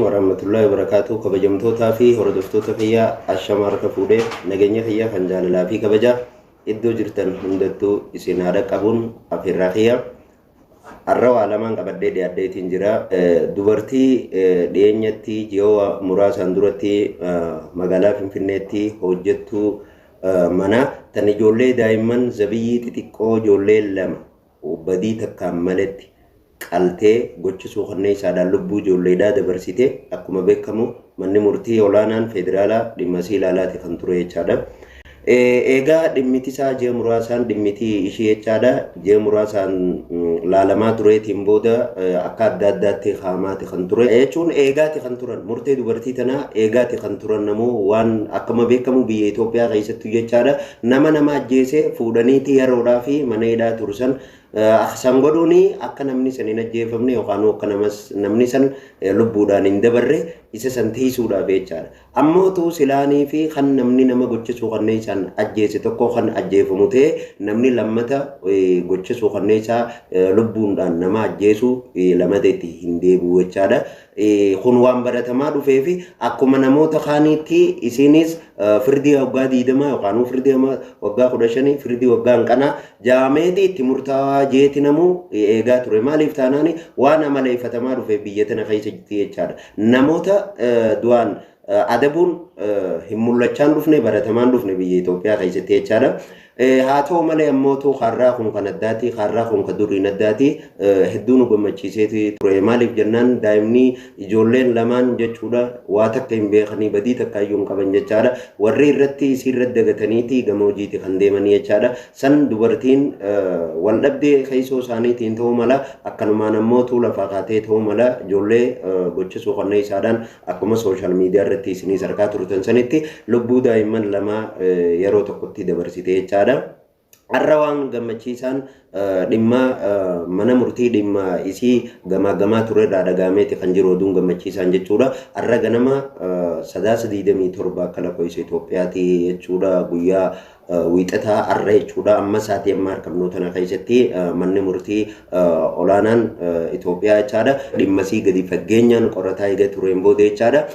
warahmatullahi wabarakatuh. Kabajamtootaa fi hordoftoota kiyyaa, ashama harka fuudhee, nageenya kiyya kan jaalalaa fi kabajaa iddoo jirtan hundattuu isin haadha qabuun afeerraa kiyya. Har'a waa lamaan qabadhee dhiyaadheetiin jira. Dubartii dhiyeenyatti ji'oota muraasaan duratti magaalaa Finfinneetti hojjettuu manaa tan ijoollee daa'imman zabiyyii xixiqqoo ijoollee lama badii takkaan maletti qaltee gochisuu kanneen isaadhaan lubbuu ijoolleedhaa dabarsite, akkuma beekamu manni murtii olaanaan federaalaa dhimma isii ilaalaati kan ture jechaadha. Egaa dhimmiti isaa ji'a muraasaan dhimmiti ishii jechaadha. Ji'a muraasaan laalamaa tureetiin booda akka adda addaatti kaa'amaati kan ture. Jechuun eegaati kan turan murtee dubartii tanaa eegaati kan turan namuu waan akkuma beekamu biyya Itoophiyaa keessattuu jechaadha. Nama nama ajjeese fuudhaniiti yeroodhaa fi mana hidhaa tursan. San godhuuni akka namni san hin ajjeefamne yookaan akka namni san lubbuudhaan hin dabarre isa san tiisuudhaaf jechaadha. Ammootu silaanii fi kan namni nama gochisuu kanneen isaan ajjeese tokko kan ajjeefamu ta'e, namni lammata gochisuu kanneen isaa lubbuudhaan nama ajjeesu lamata itti hin deebi'u jechaadha. Kun waan baratamaa dhufee fi akkuma namoota kaaniitti isinis firdii waggaa 20 yookaan firdii waggaa 15, firdii waggaa hanqanaa jaameeti itti murtaawaa jeeti namuu eegaa ture. Maaliif taanaani waan amaleeffatamaa dhufee biyya tana keessa jirti jechaadha. Namoota du'aan adabuun hin mul'achaan dhufne, baratamaan dhufne biyya Itoophiyaa keessatti jechaadha. Haa ta'u malee ammootu har'aa kun kan addaati, har'aa kun kan duriin addaati, hedduu nu gammachiiseeti ture. Maaliif jennaan daa'imni ijoolleen lamaan jechuudha waa takka hin beekanii, badii takka iyyuu hin qaban jechaadha. Warri irratti isii irratti dagataniiti gama hojiiti kan deemanii jechaadha. San dubartiin wal dhabdee keessoo isaaniitiin ta'uu mala, akkanumaan ammootu lafaa kaatee ta'uu mala, ijoollee gochisuu kanneen isaadhaan akkuma social media irratti isinis harkaa turtan sanitti lubbuu daa'imman lama yeroo tokkotti dabarsite jechaadha. Har'a waan gammachiisaan dhimma mana murtii dhimma isii gamaa gamaa turerraa dhagaameeti kan jiru oduun gammachiisaan jechuudha. Har'a ganama Sadaasa 27 akka lakkoofsa Itoophiyaati jechuudha, guyyaa wiixataa har'a jechuudha. Amma sa'aatii amma harkabnoo tana keessatti manni murtii olaanaan Itoophiyaa jechaadha dhimma isii gadi fageenyaan qorataa eega tureen booda jechaadha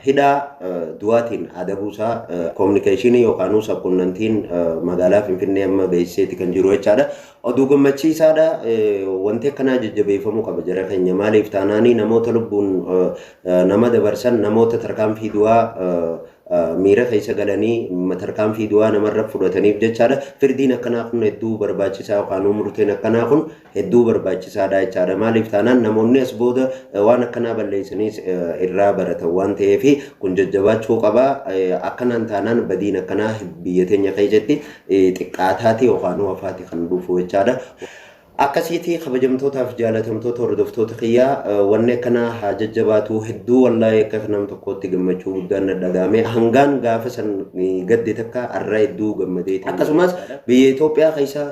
hidhaa du'aatiin adabuusaa koominikeeshinii yookaan sabquunnamtiin magaalaa Finfinnee amma beeksiseeti kan jiru jechaadha. Oduu gammachiisaadha. Wanti akkanaa jajjabeeffamuu qaba jara keenya. Maaliif taanaanii namoota lubbuun nama dabarsan, namoota tarkaanfii du'aa miira keessa galanii tarkaanfii du'aa namarra fudhataniif jechaadha. Firdiin akkanaa kun hedduu barbaachisaa yookaan murteen akkanaa kun hedduu barbaachisaadha jechaadha. Maaliif taanaan namoonni as booda waan akkanaa balleessaniis irraa baratan waan ta'eef kun jajjabaachuu qaba. Akkanaan taanaan badiin akkanaa biyya teenya keessatti xiqqaataati yookaan hafaati kan dhufu jechaadha. Akkasiiti, kabajamtootaaf jaalatamtoota hordoftoota kiyyaa, wanni akkanaa haa jajjabaatu. Hedduu wallaahi akka nam tokkootti gammachuu guddaan na dhagahame. Hangaan gaafa san gadde takka har'a hedduu gammadee. Akkasumas biyya Itoophiyaa keessa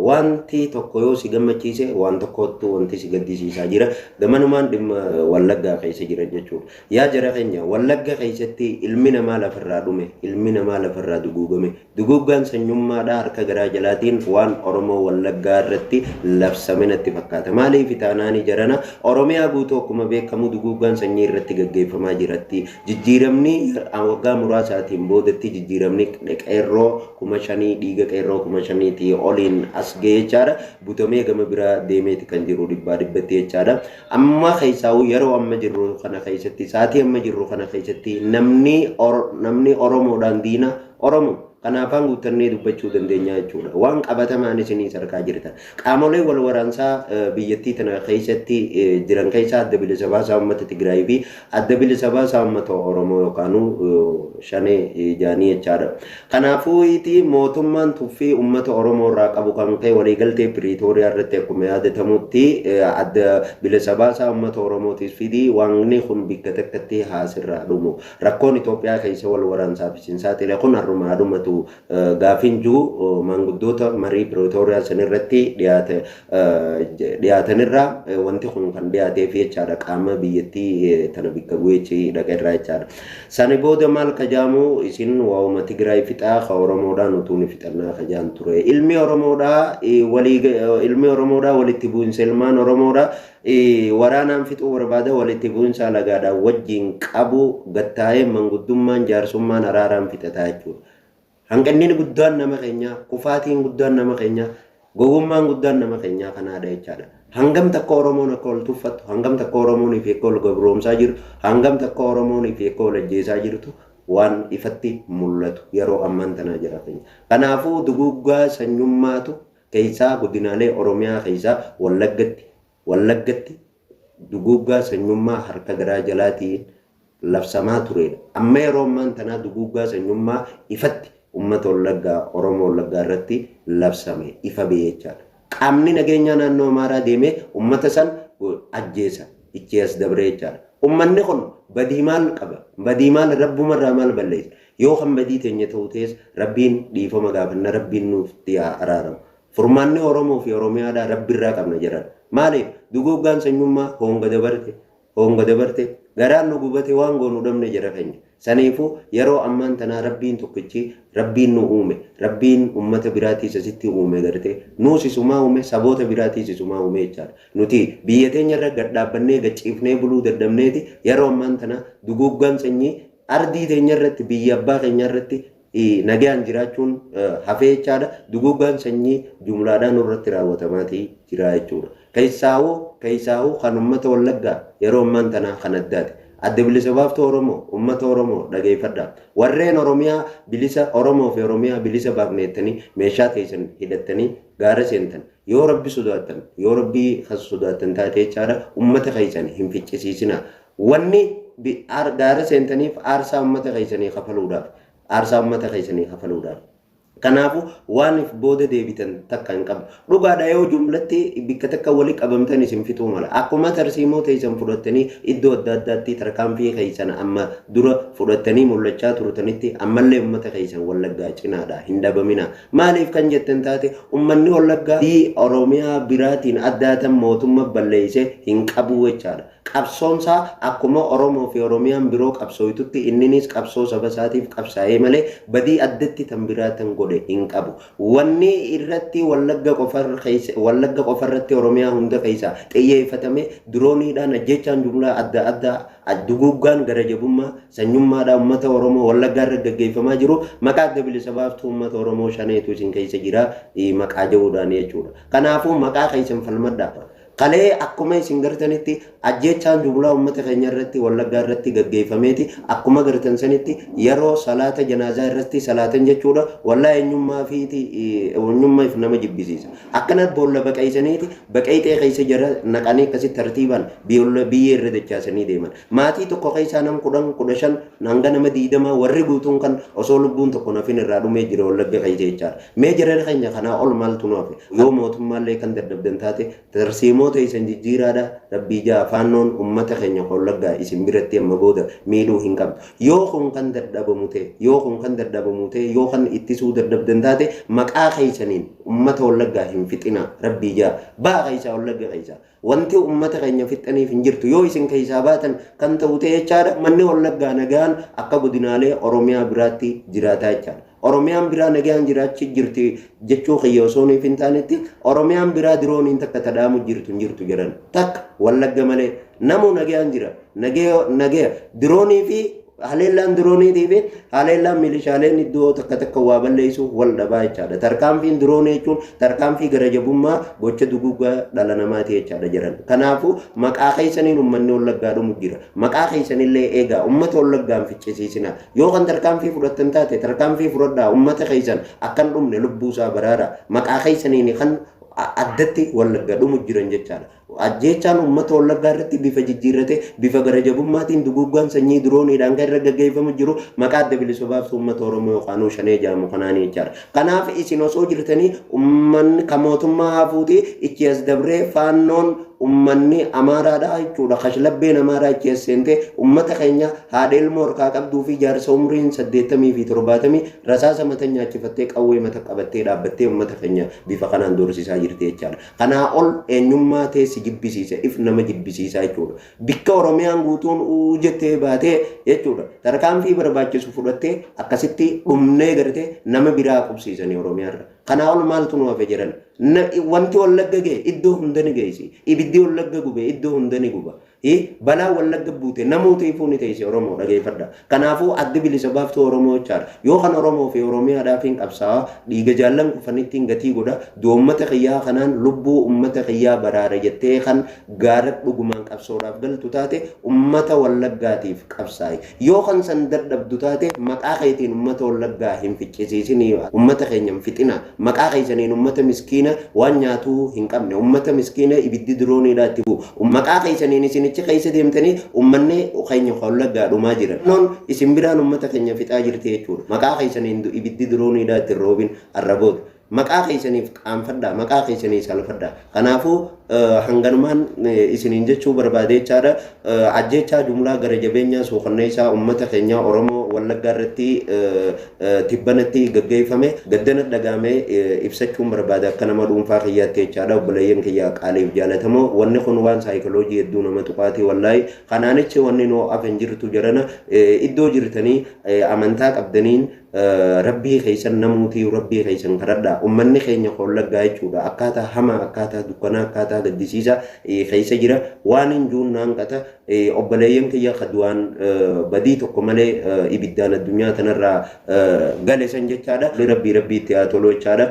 wanti tokko yoo si gammachiise, waan tokkottu wanti si gaddisiisaa jira. Gamanumaan dhimma Wallaggaa keessa jiran jechuudha. Yaa jara keenya, Wallagga keessatti ilmi namaa lafarraa dhume, ilmi namaa lafarraa duguugame. Duguuggaan sanyummaadhaa harka garaa jalaatiin waan Oromoo Wallaggaa irratti labsame natti fakkaata. Maaliif taanaani jarana Oromiyaa guutuu akkuma beekamu duguuggaan sanyii irratti gaggeeffamaa jiratti. Jijjiiramni waggaa muraasaatiin boodatti jijjiiramni qeerroo 5000, dhiiga qeerroo 5000tii oliin as ga'e jechaadha. Butamee gama biraa deemeeti kan jiru dhibbaa dhibbatti jechaadha. Amma keessaa'u yeroo amma jirru kana keessatti, sa'aatii amma jirru kana keessatti namni Oromoodhaan diina Oromoo. Kanaafaan guuttannee dubbachuu dandeenya jechuudha. Waan qabatamaan isinii sarkaa jirtan. Qaamolee wal waraansaa biyyattii tana keessatti jiran keessaa Adda Bilisa Baasaa Uummata Tigraay fi Adda Bilisa Baasaa Uummata Oromoo yookaan Shanee jaanii jechaadha. Kanaafuu iti mootummaan tuffii uummata Oromoo irraa qabu kan ka'e waliigaltee Piriitooriyaa irratti akkuma yaadatamutti Adda Bilisa Baasaa Uummata Oromootiif fidii waaqni kun bikka takkatti haasirraa dhumu. Rakkoon Itoophiyaa keessa wal waraansaaf isin saaxile kun har'umaa dhumatu. dhaabbatu gaafiin jiru maanguddoota marii Pirootooriyaa sanirratti dhiyaatanirraa wanti kun kan dhiyaateef jechaadha qaama biyyattii tana bikka bu'eechi dhaqa irraa jechaadha. Sani booda maal kajaamu isin waa'uma Tigraay fixaa ka Oromoodhaan utuu ni fixannaa kajaan ture. Ilmi Oromoodhaa walii ilmi Oromoodhaa walitti bu'insa ilmaan Oromoodhaa waraanaan fixuu barbaada walitti bu'insa alagaadhaan wajjin qabu gattaa'ee manguddummaan jaarsummaan araaraan fixataa jechuudha. Hanqinni guddaan nama keenyaa, kufaatiin guddaan nama keenyaa, gowwummaan guddaan nama keenyaa kanaadha jechaadha. Hangam takka Oromoon akka ol tuffattu, hangam takka Oromoon fi akka ol gabroomsaa jirtu, hangam takka Oromoon fi akka ol ajjeesaa jirtu waan ifatti mul'atu yeroo ammaan tanaa jira keenya. Kanaafuu duguuggaa sanyummaatu keessaa godinaalee Oromiyaa keessaa Wallaggatti duguuggaa sanyummaa harka garaa jalaatiin labsamaa turedha. Amma yeroo ammaan tanaa duguuggaa sanyummaa ifatti uummata Wallaggaa Oromoo Wallaggaa irratti labsame ifa ba'e jechaadha. Qaamni nageenyaa naannoo Amaaraa deemee uummata san ajjeesa ichi as dabree jechaadha. Uummanni kun badii maal qaba? Badii maal rabbumarraa maal balleessa? Yoo kan badii teenya ta'u ta'es rabbiin dhiifama gaafanna rabbiin nuuf haa araaramu. Furmaanni Oromoo fi Oromiyaadhaa rabbirraa qabna jedhan. Maaliif duguuggaan sanyummaa honga dabarte garaan nu gubate waan goonu dhabne jira keenya. Saniifuu yeroo ammaan tanaa rabbiin tokkichi rabbiin nu uume rabbiin ummata biraatiis asitti uume gartee nuus isumaa uume saboota biraatiis isumaa uume jechaadha. Nuti biyya teenya irra gad dhaabbannee gad ciifnee buluu dadhabneeti yeroo ammaan tanaa duguuggaan sanyii ardii teenya irratti biyya abbaa keenya irratti nagaan jiraachuun hafee jechaadha. Duguuggaan sanyii jumlaadhaan irratti raawwatamaatii jira jechuudha. Keessaawuu kan uummata Wallaggaa yeroo ammaan tanaa kan addaati. Adda Bilisa Baaftuu Oromoo uummata Oromoo dhageeffadhaa. Warreen Oromiyaa bilisa Oromoo fi Oromiyaa bilisa baafneettanii meeshaa teessan hidhattanii gaara seentan yoo rabbi sodaattan yoo rabbii kan sodaattan taate jechaadha uummata keessan hin ficcisiisinaa. Wanni gaara seentaniif aarsaa uummata keessanii kafaluudhaaf aarsaa uummata keessanii kafaluudhaaf. Kanaafuu waan if booda deebitan takka hin qabdu. Dhugaadha yoo jumlatti bikka takka walii qabamtan isin fixuu mala. Akkuma tarsiimoo teessan fudhattanii iddoo adda addaatti tarkaanfii keessan amma dura fudhattanii mul'achaa turtanitti ammallee uummata keessan Wallaggaa cinaadha hin dhabamina. Maaliif kan jettan taate uummanni Wallaggaa fi Oromiyaa biraatiin addaatan mootummaa balleessee hin qabu jechaadha. Qabsoonsaa akkuma Oromoo fi Oromiyaan biroo qabsooytutti inninis qabsoo saba isaatiif qabsaa'ee malee badii addatti tan biraa tan godhe hin qabu. Wanni irratti Wallagga qofarratti Oromiyaa hunda keessa xiyyeeffatame dirooniidhaan ajjechaan jumlaa adda addaa duguuggaan gara jabummaa sanyummaadhaan uummata Oromoo Wallaggaa irra gaggeeffamaa jiru maqaa Adda Bilisa Baaftuu Uummata Oromoo shaneetu isin keessa jira maqaa jahuudhaan jechuudha. Kanaafuu maqaa keessan falmadhaa. Kalee akkuma isin gartanitti ajjechaan jumlaa uummata keenya irratti Wallaggaa irratti gaggeeffameeti akkuma gartan sanitti yeroo salaata janaazaa irratti salaatan jechuudha wallaa eenyummaa fiiti eenyummaaf nama jibbisiisa. Akkana boolla baqeessaniiti baqeexee keessa jara naqanii akkasitti tartiibaan biyyee irra dachaasanii deeman. Maatii tokko keessaa nam 10 15 hanga nama 20 warri guutuun kan osoo lubbuun tokko nafin irraa dhumee jira Wallagga keessa jechaadha. Mee jara keenya kanaa ol maaltu nu hafe? Yoo mootummaallee kan dadhabdan taate tarsiimoota isin jijjiiraadha rabbii jaa faannoon ummata keenya Wallaggaa isin biratti amma booda miidhuu hin qabdu. Yoo kun kan dadhabamu ta'e yoo kun kan dadhabamu ta'e yoo kan ittisuu dadhabdan taate maqaa keessaniin ummata Wallaggaa hin fixina rabbii jaa baa keessaa Wallagga keessaa. Wanti ummata keenya fixxaniif hin jirtu yoo isin keessaa baatan kan ta'u ta'e jechaadha manni Wallaggaa nagaan akka godinaalee Oromiyaa biraatti jiraataa jechaadha. Oromiyaan biraa nagaan jiraachi jirti jechuu kiyya osoo hin taanetti Oromiyaan biraa dirooniin takka tadhaamu jirtu hin jirtu jedhan takka Wallagga malee namu nagaan jira nagaya diroonii fi haleellaan dirooniitii fi haleellaan milishaaleen iddoo takka takka waa balleessu wal dhabaa jechaadha. Tarkaanfiin diroonii jechuun tarkaanfii gara jabummaa gocha duguuggaa dhala namaati jechaadha jedhan. Kanaafuu maqaa keessaniin uummanni Wallaggaa dhumu jira. Maqaa keessanillee eegaa uummata Wallaggaan ficcisiisina. Yoo kan tarkaanfii fudhattan taate tarkaanfii fudhadhaa uummata keessan akkan dhumne lubbuusaa baraara. Maqaa keessaniin kan addatti Wallagga dhumu jiran jechaadha. Ajjeechaan uummata Wallaggaa irratti bifa jijjiirrate bifa gara jabummaatiin duguuggaan sanyii dirooniidhaan kan irra gaggeeffamu jiru maqaa Adda Bilisa Baaftuu Uummata Oromoo yookaan shanee jedhamu kanaanii jechaadha. Kanaaf isin osoo jirtanii uummanni kan mootummaa hafuuti ichi as dabree faannoon Ummanni Amaaraadha jechuudha. Kashlabbeen Amaaraa achi as seentee ummata keenya haadha ilmoo harkaa qabduu fi jaarsa umriin 80 fi 70 rasaasa mata nyaachifattee, qawwee mata qabattee dhaabbattee ummata keenya bifa kanaan doorsisaa jirti jechaadha. Kanaa ol eenyummaa teessi jibbisiisa, if nama jibbisiisaa jechuudha. Bikka Oromiyaan guutuun uu jettee baatee jechuudha. Tarkaanfii barbaachisu fudhattee akkasitti dhumnee gartee nama biraa qubsiisanii Oromiyaarra. Kanaa ol maaltu nu hafe jedhan? Wanti Wallagga ga'e iddoo hunda ni geessi. Ibiddi Wallagga gube iddoo hunda ni guba. Balaa Wallagga buute namoota ifuu ni teesse. Oromoo, dhageeffadha. Kanaafuu Addi Bilisa Baaftuu Oromoo jechaadha. Yoo kan Oromoo fi Oromiyaadhaaf hin qabsaa'aa, dhiiga jaallan kufanittiin gatii godha, du'a uummata kiyyaa kanaan lubbuu uummata kiyyaa baraara jettee kan gaara dhugumaan qabsoodhaaf galtu taate, uummata Wallaggaatiif qabsaa'i. Yoo kan san dadhabdu taate, maqaa keetiin uummata Wallaggaa hin ficcisiisinii, uummata keenya hin fixina. Maqaa keessaniin uummata miskiina waan nyaatuu hin qabne, uummata miskiina ibiddi dirooniidhaa itti bu'u. Maqaa keessaniin isinichi keessa deemtanii uummanni keenya Wallaggaa dhumaa jira. Noon isin biraan uummata keenya fixaa jirti jechuudha. Maqaa keessaniin ibiddi dirooniidhaa itti roobin arraboota. Maqaa keessaniif qaanfadhaa, maqaa keessanii salfadhaa. Kanaafuu hanganumaan isiniin jechuu barbaade jechaadha. Ajjechaa jumlaa gara jabeenyaa suukanneessaa uummata keenya Oromoo Wallaggaa irratti tibbanatti gaggeeffame gaddana dhagaamee ibsachuun barbaade akka nama dhuunfaa kiyyaatti jechaadha. Obboleeyyan kiyyaa qaaliif jaalatamoo, wanni kun waan saayikoloojii hedduu nama tuqaatii wallaahi. Kanaanichi wanni nuu hafan jirtu jarana, iddoo jirtanii amantaa qabdaniin rabbii keessan, namuutii rabbii keessan kadhadhaa. Ummanni keenya Wallaggaa jechuudha akkaataa hamaa, akkaataa dukkanaa, akkaataa gaddisiisaa keessa jira. Waan hin juun naanqata. Obboleeyyan kiyya ka du'aan badii tokko malee ibiddaan addunyaa tanarraa gale san jechaadha. Rabbii rabbii itti haa tolu jechaadha.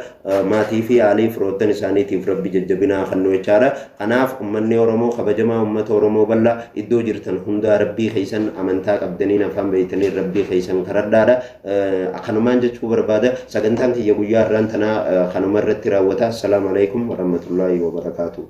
Maatii fi haalii firoottan isaaniitiif rabbi jajjabinaa kennu jechaadha. Kanaaf ummanni Oromoo kabajamaa, ummata Oromoo bal'aa, iddoo jirtan hundaa rabbii keessan amantaa qabdaniin, afaan beeytaniin rabbii keessan kadhadhaadha. Kanumaan jechuu barbaada. Sagantaan kiyya guyyaa irraan tanaa kanuma irratti raawwata. Assalaamu alaikum warahmatullaahi wabarakaatuh.